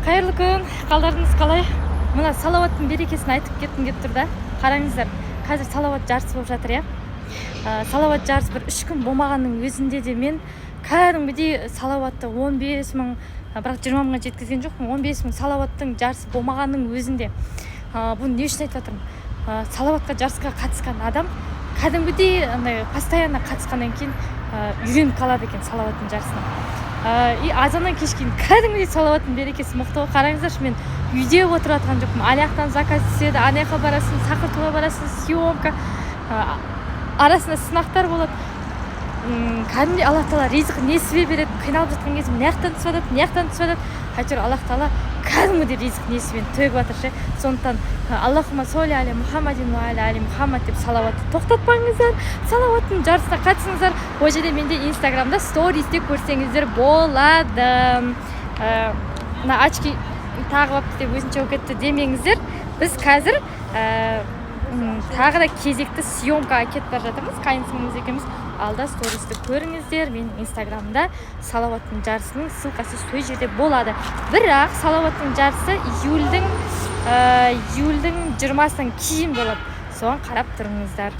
Қайырлы күн! Қалдарыңыз қалай? Мына салауаттың берекесін айтып кеткім келіп тұр да. Қараңыздар, қазір салауат жарысы болып жатыр, иә. Салауат жарысы бір 3 күн болмағанның өзінде де мен кәдімгідей салауатты 15 мың, бірақ 20 мыңға жеткізген жоқпын. 15 мың салауаттың жарысы болмағанның өзінде. Бұны не үшін айтып жатырмын? Салауатқа, жарысқа қатысқан адам кәдімгідей андай постоянно қатысқаннан кейін үйреніп қалады екен салауаттың жарысына. И азаннан кешке дейін кәдімгідей салауаттың берекесі мықты ғой. Қараңыздаршы, мен үйде отырып жатқан жоқпын. Ана жақтан заказ түседі, ана жаққа барасың, шақыртуға барасың, съемка, арасында сынақтар болады. Кәдімгідей Аллах тағала ризық несібе береді. Қиналып жатқан кезде мына жақтан түсіп жатады, мына жақтан түсіп жатады, әйтеуір Аллах тағала кәдімгідей ризық несібені төгіп жатыр ше. Сондықтан «Аллахума солли аля Мухаммадин уа аля али Мухаммад» деп салауатты тоқтатпаңыздар, салауаттың жарысына қатысыңыздар. Ол жерде менде Инстаграмда стористе көрсеңіздер болады. Мына очки тағып алыпты деп өзінше болып кетті демеңіздер. Біз қазір тағы да кезекті съемкаға кетіп бара жатырмыз қайын сіңліміз екеуміз. Алда стористі көріңіздер менің Инстаграмда, салауаттың жарысының ссылкасы сол жерде болады. Бірақ салауаттың жарысы июльдің 20-сынан кейін болады, соған қарап тұрыңыздар.